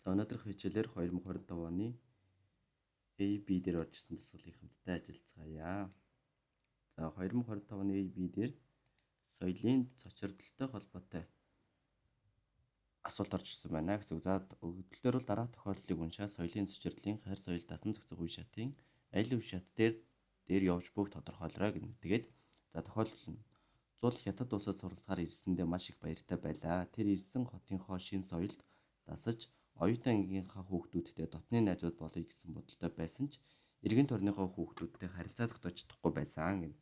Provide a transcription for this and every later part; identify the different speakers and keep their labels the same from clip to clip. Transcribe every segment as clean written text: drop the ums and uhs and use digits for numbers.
Speaker 1: За, өнөөдрийнх хичээлээр 2025 оны AB дээр орж ирсэн дасгалыг хамтдаа ажиллацгаая. За, 2025 оны AB дээр соёлын цочирдолтой холбоотой асуулт орж ирсэн байна гэсэн үг. За, өгөгдөл дээр бол дараах тохиолдлыг уншаад соёлын цочирдлын хайр соёл дасан зохицох үе шатын аль үе шат дээр явж буйг тодорхойлорой гэнэ. Тэгээд за, тохиолдол нь Зул Хятад улсад суралцахаар ирсэндээ маш их баяртай байлаа. Тэр ирсэн хотынхоо шинэ соёлд дасаж, оюутан ангийнхаа хүүхдүүдтэй дотны найзууд болъё гэсэн бодолтой байсан ч эргэн тойрныхоо хүүхдүүдтэй харилцаа тогтоож чадахгүй байсан гэнэ.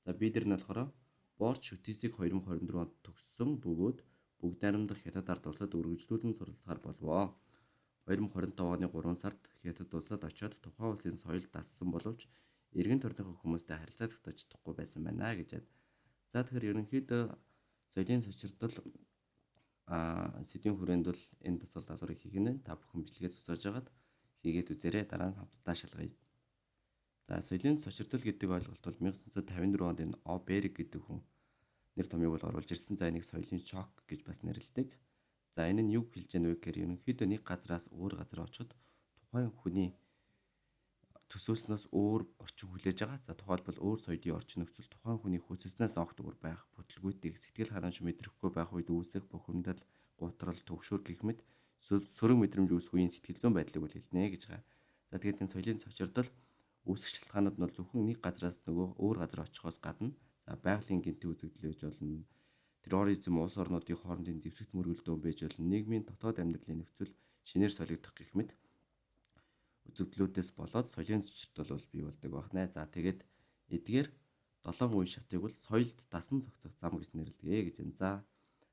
Speaker 1: За, би дээр нь болохоор Борч шүтээсийг 2024 онд төгссөн бөгөөд бүгд найрамдах Хятад ард улсад үргэлжлүүлэн суралцахаар болвоо. 2025 оны 3 сард Хятад улсад очиод тухайн улсын соёл дассан боловч эргэн тойрныхоо хүмүүстэй харилцаа тогтоож чадахгүй байсан байна гэж. За, тэгэхээр ерөнхийдөө соёлын цочирдол сэдвийн хүрээнд бол энэ дасгал даалгаврыг хийх нь та бүхэн бичлэгээ зогсоож байгаад хийгээд үзээрэй, дараа нь хамтдаа шалгая. За, соёлын цочирдол гэдэг ойлголт бол 1954 онд энэ О. Берг гэдэг хүн нэр томьёог бол оруулж ирсэн. За, энийг соёлын шок гэж бас нэрлэдэг. За, энэ нь юу хэлж яах вэ гэхээр ерөнхийдөө нэг газраас өөр газар очиход тухайн хүний төсөөлснөөс өөр орчин хүлээж байгаа. За, тухайлбал, өөр соёлын орчин нөхцөл тухайн хүний хүсэлснээс огт өөр байх, бүтлгүүтийг сэтгэл ханамж мэдрэхгүй байх үед үүсэх бухимдал, гутрал, түгшүүр гэх мэт сөрөг мэдрэмж үүсэх үеийн сэтгэл зүйн байдлыг бол хэлнэ гэж байгаа. За, тэгээд энэ соёлын цочирдол үүсэх шалтгаанууд нь бол зөвхөн нэг газраас нөгөө өөр газар очихоос гадна, за, байгалийн гэнэтийн үзэгдэл байж болно. Терроризм, улс орнуудын хоорондын зэвсэгт мөргөлдөөн байж болно. Нийгмийн дотоод амьдралын нөхцөл шинээр солигдох гэх мэт үзэгдлүүдээс болоод соёлын цочирдол бол бий болдог байна. За, тэгээд эдгээр 7 үе шатыг бол соёлд дасан зохицох зам гэж нэрлэдэг гэж байна. За,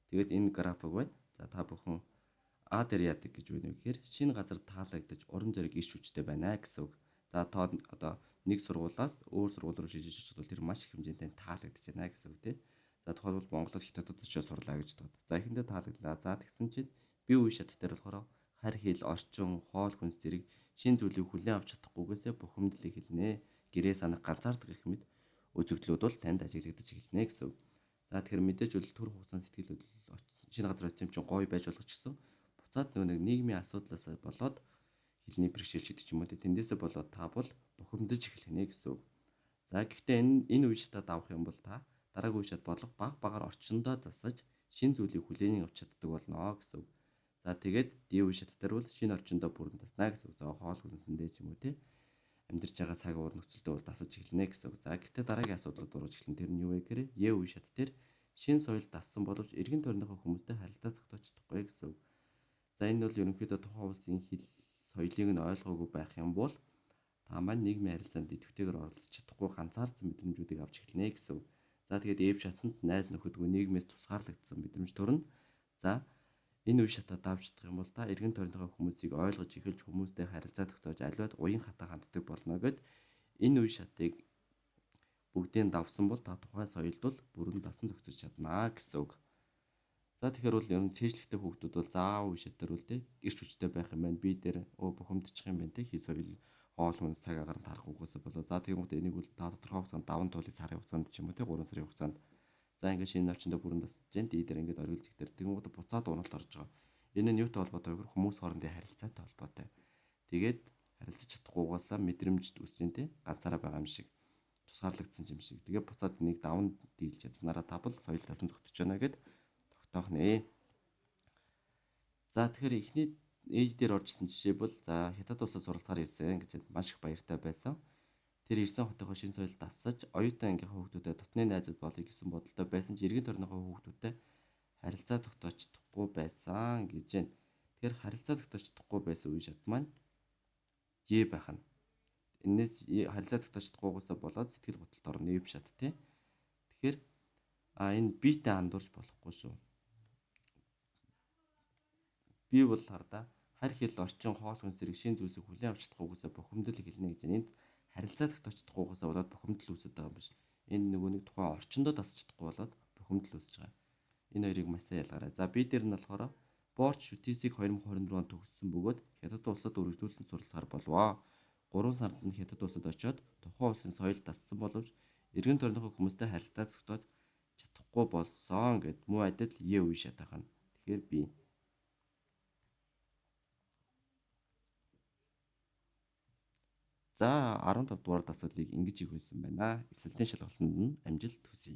Speaker 1: тэгээд энэ график байна. За, та бүхэн А дээр яадаг гэж байна вэ гэхээр шинэ газар таалагдаж, урам зориг, эрч хүчтэй байна гэсэн үг. За, тоо одоо нэг сургуулиас өөр сургууль руу шилжиж очиход бол тэр маш их хэмжээнд таалагдаж байна гэсэн үг, тийм. За, тухайлбал, Монголоос Хятадд очиж сурлаа гэж бодоод. За, эхэндээ таалагдлаа. За, тэгсэн чинь B үе шат дээр болохоор харь хэл, орчин, хоол хүнс зэрэг шинэ зүйлийг хүлээн авч чадахгүйгээсээ бухимдлыг хэлнэ. Гэрээ санах, ганцаардах гэх мэт үзэгдлүүд бол танд ажиглагдаж эхэлнэ гэсэн үг. За, тэгэхээр мэдээж бол түр хугацаанд сэтгэл хөдлөл, шинэ газар очсон юм чинь гоё байж болох ч гэсэн буцаад нөгөө нэг нийгмийн асуудлаас болоод хэлний бэрхшээл гэдэг ч юм уу, тэндээсээ болоод та бол бухимдаж эхэлнэ гэсэн үг. За, гэхдээ энэ үе шатад авах юм бол та дараагийн үе шат болох баг багаар орчиндоо дасаж, шинэ зүйлийг хүлээн авч чаддаг болно гэсэн үг. За, тэгээд D үе шат дээр бол шинэ орчиндоо бүрэн даснаа гэсэн үг. За, хоол хүнсэндээ ч юм уу, те, амьдарч байгаа цаг уур нөхцөлдөө бол дасаж эхэлнэ гэсэн үг. За, гэхдээ дараагийн асуудлууд орж эхэлнэ. Тэр нь юу вэ гэхээр Е үе шат дээр шинэ соёл дассан боловч эргэн тойрныхоо хүмүүстэй харилцаа зохиож чадахгүй гэсэн үг. За, энэ бол ерөнхийдөө тухайн улсын хэл соёлыг нь ойлгоогүй байх юм бол та маань нийгмийн харилцаанд идэвхтэйгээр оролцож чадахгүй, ганцаардсан мэдрэмжүүдийг авч эхэлнэ гэсэн үг. За, тэгээд F шатанд найз нөхөдгүй, нийгмээс тусгаарлагдсан мэдрэмж төрнө. За, энэ үе шатаа давж чадах юм бол та эргэн тойрныхоо хүмүүсийг ойлгож эхэлж, хүмүүстэй харилцаа тогтоож, аливаад уян хатан ханддаг болно гээд энэ үе шатыг бүгдийг давсан бол та тухайн соёлд бол бүрэн дасан зохицож чаднаа гэсэн үг. За, тэгэхээр бол ер нь цээжлэгтэй хүүхдүүд бол заав үе шат дээр бол, те, эрч хүчтэй байх юм байна. Би дээр өө бухимдчих юм байна, те, хэл соёл, хоол хүнс, цаг агаар нь таарахгүйгээсээ болоо. За, тэгмүүд энийг бол та тодорхой хугацаанд даван туулыг сарын хугацаанд ч юм уу, те, 3 сарын хугацаанд, за, ингээд шинэ орчиндөө бүрэн дасаж Jain D дээр ингээд оргил зэг дээр тэгмүүд буцаад уналт орж байгаа. Энэ нь юутай холбоотой вэ гэхээр хүмүүс хоорондын харилцаатай холбоотой. Тэгээд харилцаж чадахгүйгаасаа мэдрэмжд үүсэж जैन, те, ганцаараа байгаа юм шиг, тусгаарлагдсан юм шиг. Тэгээ буцаад энийг даван дийлж чадсанараа та бол соёл дасан зохицож байна гээд тогтоох нэ. За, тэгэхээр эхний ээж дээр орж ирсэн жишээ бол, за, Хятад улсад суралцахаар ирсэн гэж маш их баяртай байсан. Тэр ирсэн хотынхоо шинэ соёл дасаж, оюутан ангийнхаа хүүхдүүдэд дотны найзууд болъё гэсэн бодолтой байсан ч эргэн тойрныхоо хүүхдүүдтэй харилцаа тогтоож чадахгүй байсан гэж байна. Тэгэхээр харилцаа тогтоож чадахгүй байсан үе шат маань J байх нь. Энээс харилцаа тогтоож чадахгүйгээсээ болоод сэтгэл гутлалд орно, F шат, тий. Тэгэхээр энэ B-тэй андуурч болохгүй шүү. Би бол хардаа харь хэл, орчин, хоол хүнс зэрэг шинэ зүйлсийг хүлээн авч чадахгүйгээсээ бухимдал эхэлнэ гэж байна. Энд харилцаа тогтоож чадахгүйгээсээ болоод бухимдал үүсэж байгаа юм биш. Энэ нөгөө нэг тухайн орчиндоо дасч чадахгүй болоод бухимдал үүсэж байгаа. Энэ хоёрыг маш сайн ялгаарай. За, B дээр нь болохоор Борч шүтээсийг 2024 онд төгссөн бөгөөд Хятад улсад үргэлжлүүлэн суралцахаар болвоо. 3 сард нь Хятад улсад очиод тухайн улсын соёл дассан боловч эргэн тойрныхоо хүмүүстэй харилцаа зохицож чадахгүй болсон гээд муу адил Е үе шат ахна. Тэгэхээр B. За, 15 дугаар дасгалыг ингэж хийх байсан байна. Элсэлтийн шалгалтанд нь амжилт хүсье.